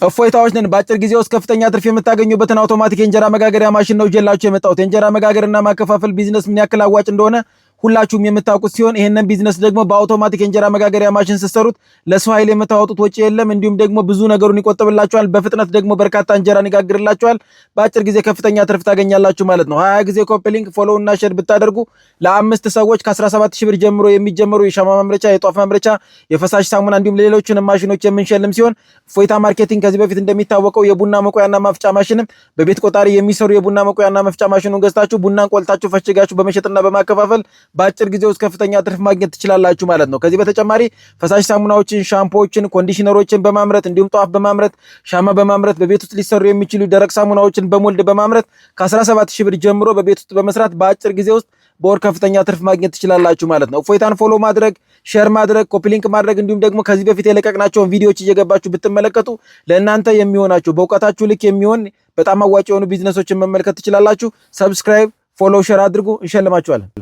እፎይታዎች ነን። በአጭር ጊዜ ውስጥ ከፍተኛ ትርፍ የምታገኙበትን አውቶማቲክ የእንጀራ መጋገሪያ ማሽን ነው ይዤላችሁ የመጣሁት። የእንጀራ መጋገርና ማከፋፈል ቢዝነስ ምን ያክል አዋጭ እንደሆነ ሁላችሁም የምታውቁት ሲሆን ይህንን ቢዝነስ ደግሞ በአውቶማቲክ የእንጀራ መጋገሪያ ማሽን ስትሰሩት ለሰው ኃይል የምታወጡት ወጪ የለም። እንዲሁም ደግሞ ብዙ ነገሩን ይቆጥብላችኋል። በፍጥነት ደግሞ በርካታ እንጀራን ይጋግርላችኋል። በአጭር ጊዜ ከፍተኛ ትርፍ ታገኛላችሁ ማለት ነው። 20 ጊዜ copy link፣ follow እና share ብታደርጉ ለአምስት ሰዎች ከ17 ሺህ ብር ጀምሮ የሚጀምሩ የሻማ ማምረቻ፣ የጧፍ ማምረቻ፣ የፈሳሽ ሳሙና እንዲሁም ሌሎችንም ማሽኖች የምንሸልም ሲሆን እፎይታ ማርኬቲንግ ከዚህ በፊት እንደሚታወቀው የቡና መቁያና መፍጫ ማሽንም በቤት ቆጣሪ የሚሰሩ የቡና መቁያና መፍጫ ማሽኑን ገዝታችሁ ቡናን ቆልታችሁ ፈጭጋችሁ በመሸጥና በማከፋፈል በአጭር ጊዜ ውስጥ ከፍተኛ ትርፍ ማግኘት ትችላላችሁ ማለት ነው። ከዚህ በተጨማሪ ፈሳሽ ሳሙናዎችን፣ ሻምፖዎችን፣ conditioner ኦችን በማምረት እንዲሁም ጧፍ በማምረት፣ ሻማ በማምረት፣ በቤት ውስጥ ሊሰሩ የሚችሉ ደረቅ ሳሙናዎችን በ mold በማምረት ከ17 ሺህ ብር ጀምሮ በቤት ውስጥ በመስራት በአጭር ጊዜ ውስጥ በወር ከፍተኛ ትርፍ ማግኘት ትችላላችሁ ማለት ነው። እፎይታን follow ማድረግ፣ share ማድረግ፣ copy link ማድረግ እንዲሁም ደግሞ ከዚህ በፊት የለቀቅናቸውን ቪዲዮዎች እየገባችሁ ብትመለከቱ ለእናንተ የሚሆናችሁ በእውቀታችሁ ልክ የሚሆን በጣም አዋጭ የሆኑ ቢዝነሶችን መመልከት ትችላላችሁ። Subscribe፣ follow፣ share አድርጉ። እንሸልማችኋለን።